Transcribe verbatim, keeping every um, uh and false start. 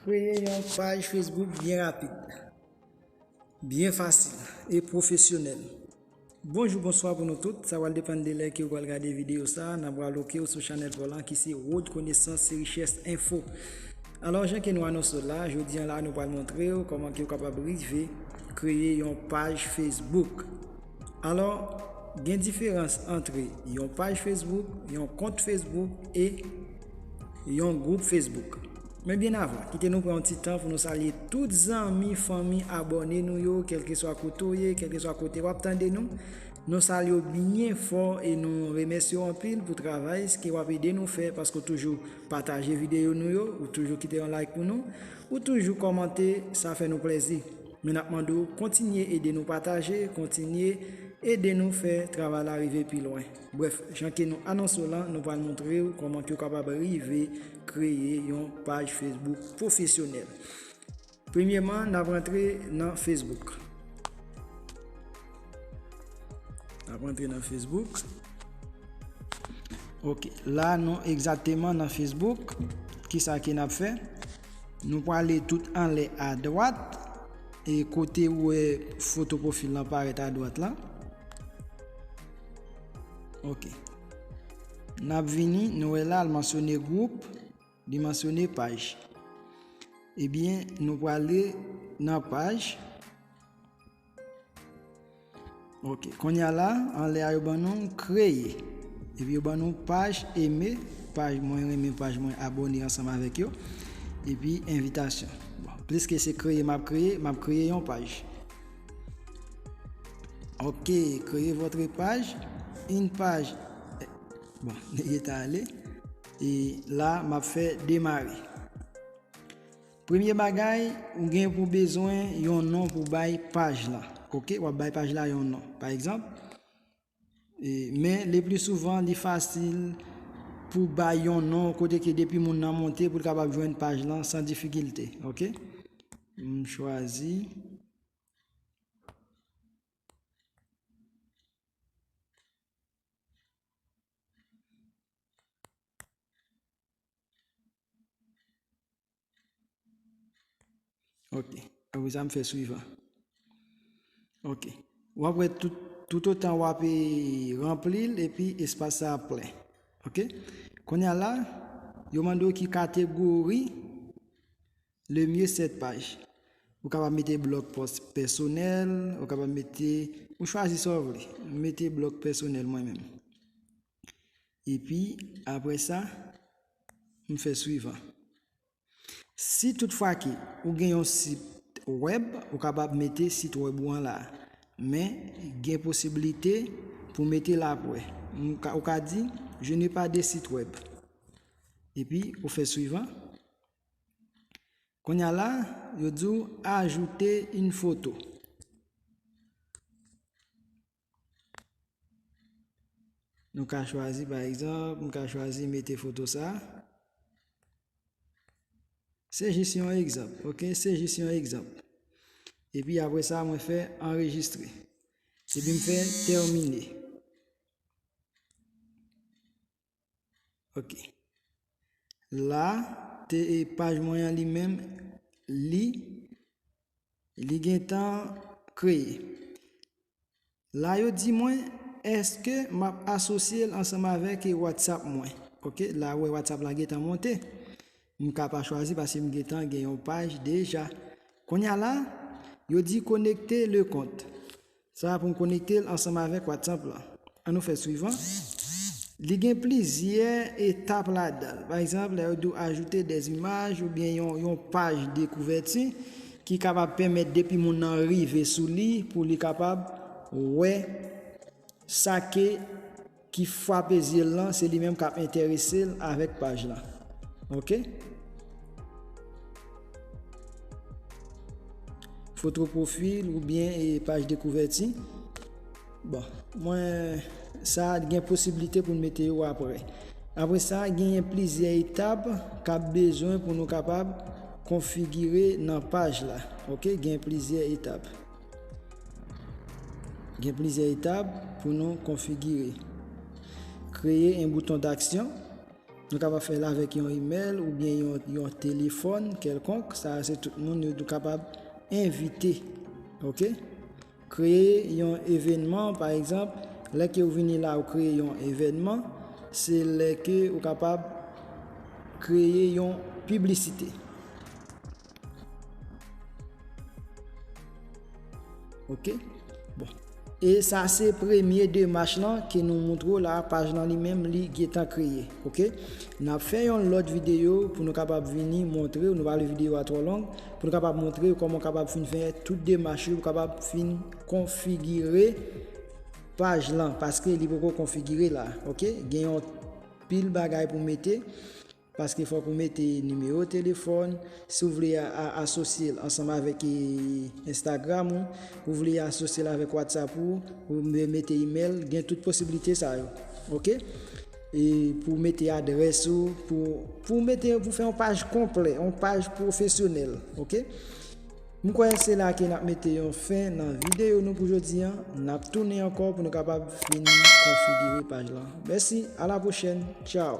Kreye yon paj Facebook byen rapid, byen fasil e pwofesyonèl. Bonjou, bonswa pou nou tout. Sa pral depann de lè ke w pral gade videyo sa a. N ap pral oke w sou chanèl pa w lan ki se Road Konesans e Richès Enfo. Alò, jan ke nou anonse w la, jodi a la, nou pral montre w kòman ke w kapab rive kreye yon paj Facebook. Alò, gen diferans ant yon paj Facebook, yon kont Facebook e yon gwoup Facebook. Men byen avan, kite nou pran yon ti tan pou nou salye tout zanmi, fanmi, abòne nou yo, kèlkeswa kote w ye, kèlkeswa kote w ap tande nou. Nou salye w byen fò e nou remèsye w anpil pou travay ke w ap ede nou fè, paske w toujou pataje videyo nou yo, ou toujou kite yon like pou nou, ou toujou kòmante, sa fè nou plèzi. Men n ap mande w kontinye ede nou pataje, kontinye ede nou fè travay la rive pi lwen. Brèf, jan ke nou anonse w lan, nou pral montre w kòman ke w kapab rive kreye yon paj Facebook pwofesyonèl. Premyèman, n ap rantre nan Facebook. N ap rantre nan Facebook. Ok, la nou egzakteman nan Facebook. Kisa ke n ap fè? Nou prale tout anlè adwat e kote ou wè foto pwofil lan parèt adwat la. Ok. N ap vini, nou wè la, l mansyone gwoup, li mansyone paj. Ebyen, nou prale nan paj. Ok, kounye a la, anlè a yo ban nou kreye. Epi yo ban nou paj eme, paj mwen renmen, paj mwen abòne ansanm avèk yo. Epi envitasyon. Bon, pliske se kreye m ap kreye, m ap kreye yon paj. Ok, créez votre page, une page. Bon, li ta ale. E la, m ap fè demare. Premye bagay, ou gen pou bezwen yon non pou bay paj la. Ok, w ap bay paj la yon non. Pa egzanp, e, men le pli souvan, li fasil pou bay yon non kote ke depi moun nan monte pou l kapab jwenn paj lan san difikilte. Ok? M chwazi. Ok. Apre sa, m fè swivan. Ok. W ap wè tout, toutotan w ap, e, ranpli l, epi espas sa ap plen. Ok? Kounye a la, yo mande w ki kategori le mieux cette page. Ou kapab mete blog post pèsonèl, ou kapab mete, ou chwazi sa w vle. M mete blog pèsonèl mwen menm. Epi, apre sa, m fè swivan. Si toutfwa ke ou gen yon sit wèb, ou kapab mete sit wèb ou an la. Men, gen posiblite pou mete l apre. M ka, ou ka di, je n'ai pas de site web. Epi, ou fè swivan. Kounye a la, yo di w ajoute une photo. Nou ka chwazi, pa egzanp, m ka chwazi mete foto sa. Se jis yon egzanp, ok? Se jis yon egzanp. Epi apre sa, mwen fè anrejistre. Epi m fè tèmine. Ok. La, te, e, paj mwen an li menm, li, li gentan kreye. La, yo di mwen, èske m ap asosye l ansanm avèk, e, WhatsApp mwen? Ok, la, ou wè WhatsApp la gentan monte. M ka pa chwazi paske m gentan gen yon paj deja. Kounye a la, yo di konekte le kont. Sa a pou m konekte l ansanm avèk WhatsApp la. An nou fè swivan. Li gen plizyè etap ladan l. Pa egzanp, lè yo di w ajoute des images oubyen yon, yon paj dekouvèti ki kapab pèmèt depi moun nan rive sou li pou li kapab wè sa ke ki frape zye l lan, se li menm k ap enterese l avèk paj lan. Ok? Foto pwofil oubyen, e, paj dekouvèti. Bon, mwen, sa gen posiblite pou n mete yo apre. Apre sa, genyen plizyè etap k ap bezwen pou nou kapab konfigire nan paj la. Ok? Gen plizyè etap. Gen plizyè etap pou nou konfigire. Créer un bouton d'action. Nou kapab fè l avèk yon email oubyen yon, yon telefòn kèlkonk. Sa se tout moun nou, nou kapab envite. Oke? Kreye yon evènman, pa egzanp, lè ke w vini la, ou kreye yon evènman, se lè ke ou kapab kreye yon piblisite. Oke? Bon. E sa se premye demach lan ke nou montre w la, paj lan li menm li gentan kreye. Oke? N ap fè yon lòt videyo pou nou kapab vini montre w, nou pa vle videyo a twò long, pou nou kapab montre w kòman w kapab fin fè tout demach yo, pou kapab fin konfigire paj lan, paske li poko konfigire la. Oke? Gen yon pil bagay pou mete. Paske fòk ou mete nimewo telefòn, si w vle a, a, asosye l ansanm avèk, e, Instagram ou, ou vle asosye l avèk WhatsApp ou, ou vle mete email, gen tout posiblite sa yo. Oke? E pou mete adrès ou, pou, pou mete, pou fè yon paj konplè, yon paj pwofesyonèl. Oke? M kwè se la ke n ap mete yon fen nan videyo nou pou jodi a. N ap tounen ankò pou nou kapab fin konfigire paj lan. Mèsi, a la pwochèn. Tchaw.